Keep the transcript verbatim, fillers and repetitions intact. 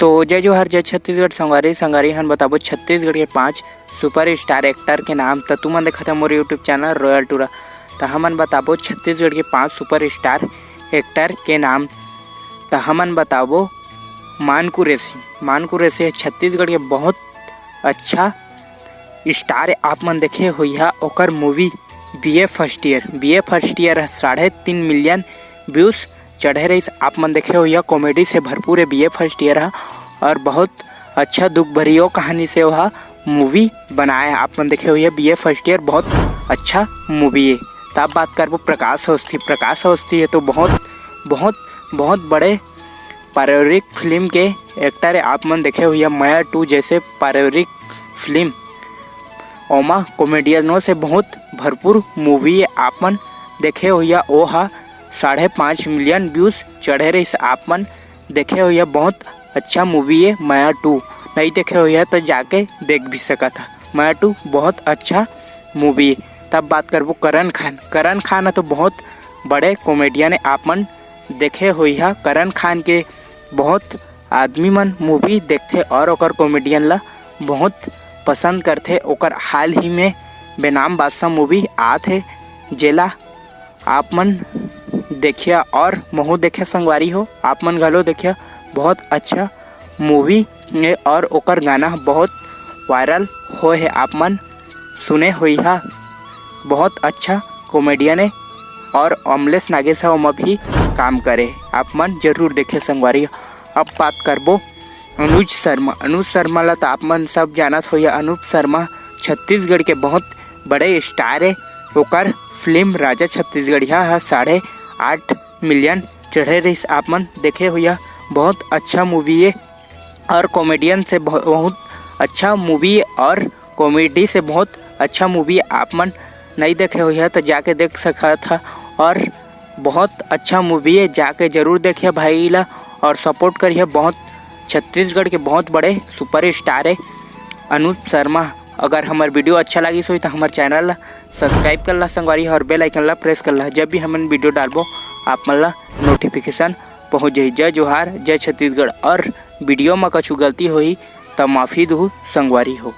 तो जय जोहार, जय छत्तीसगढ़ संगवारी। संगवारी, हमन बताबो छत्तीसगढ़ के पांच सुपर स्टार एक्टर के नाम। त तुमन देखत हव मोर YouTube चैनल रॉयल टूरा। त हमन बताबो छत्तीसगढ़ के पांच सुपर स्टार एक्टर के नाम। त हमन बताबो मान कुरैशी। मान कुरैशी ह छत्तीसगढ़ के बहुत अच्छा स्टार ए। आप मन देखे होइहा ओकर movie BA first year. BA first year ह साढ़े तीन मिलियन व्यूज चढ़े रहिस। आप मन देखे होइहा, कॉमेडी से भरपूर हे बीए फर्स्ट ईयर ह, और बहुत अच्छा दुख भरी ओ कहानी से ओहा मूवी बनाए हे। आप मन देखे होइहा, बीए फर्स्ट ईयर बहुत अच्छा मूवी हे। त अब बात करबो प्रकाश अवस्थी। प्रकाश अवस्थी हे तो बहुत, बहुत, बहुत बड़े पारिवारिक फिल्म के एक्टर हे। आप मन देखे होइहा मया टू जैसे पारिवारिक फिल्म, ओमा कॉमेडियनों से बहुत भरपूर मूवी हे। आप मन देखे होइहा, ओ ह साढ़े पाँच मिलियन व्यूज चढ़े रहिस। आप मन देखे होइहा, बहुत अच्छा मूवी हे मया टू। नहीं देखे होइहा त जाके देख भी सकत ह, मया टू बहुत अच्छा मूवी हे। तब बात करबो करण खान। करण खान ह तो बहुत बड़े कॉमेडियन हे। आप मन देखे होइहा, करण खान के बहुत आदमी मन मूवी देखथे और ओकर कॉमेडियन ला बहुत पसंद करथे। ओकर हाल ही में बेनाम बादशाह मूवी आत हे, जेला आप मन देखिया और महू देखिया संगवारी हो, आप मन घलो देखिया। बहुत अच्छा मूवी हे और ओकर गाना बहुत वायरल होए हे। आप मन सुने होइहा, बहुत अच्छा कॉमेडियन हे और अमलेश नागेश ह ओमा भी काम करे। आप मन जरूर देखे संगवारी। अब बात करबो अनुज शर्मा। अनुज शर्मा ला तो आप मन सब जानत होइहा। अनुज शर्मा छत्तीसगढ़ के बहुत बड़े स्टार हे। ओकर फिल्म राजा छत्तीसगढ़िया ह साढ़े आठ मिलियन चढ़े रहिस। आप मन देखे होइहा, बहुत अच्छा मूवी हे और कॉमेडियन से बहु-, बहुत अच्छा मूवी और कॉमेडी से बहुत अच्छा मूवी। आप मन नहीं देखे होइहा त जाके देख सकत ह और बहुत अच्छा मूवी हे, जाके जरूर देखिए भाई ला और सपोर्ट करिए। बहुत छत्तीसगढ़ के बहुत बड़े सुपर स्टार हे अनुज शर्मा। अगर हमर वीडियो अच्छा लागिस होही त हमर चैनल ला सब्सक्राइब कर ला संगवारी हो और बेल आइकन ला प्रेस कर ला, जब भी हमन वीडियो डालबो आप मन ला नोटिफिकेशन पहुंच जाही। जय जोहार, जय छत्तीसगढ़। और वीडियो म कछु गलती होही त माफी दुहू संगवारी हो।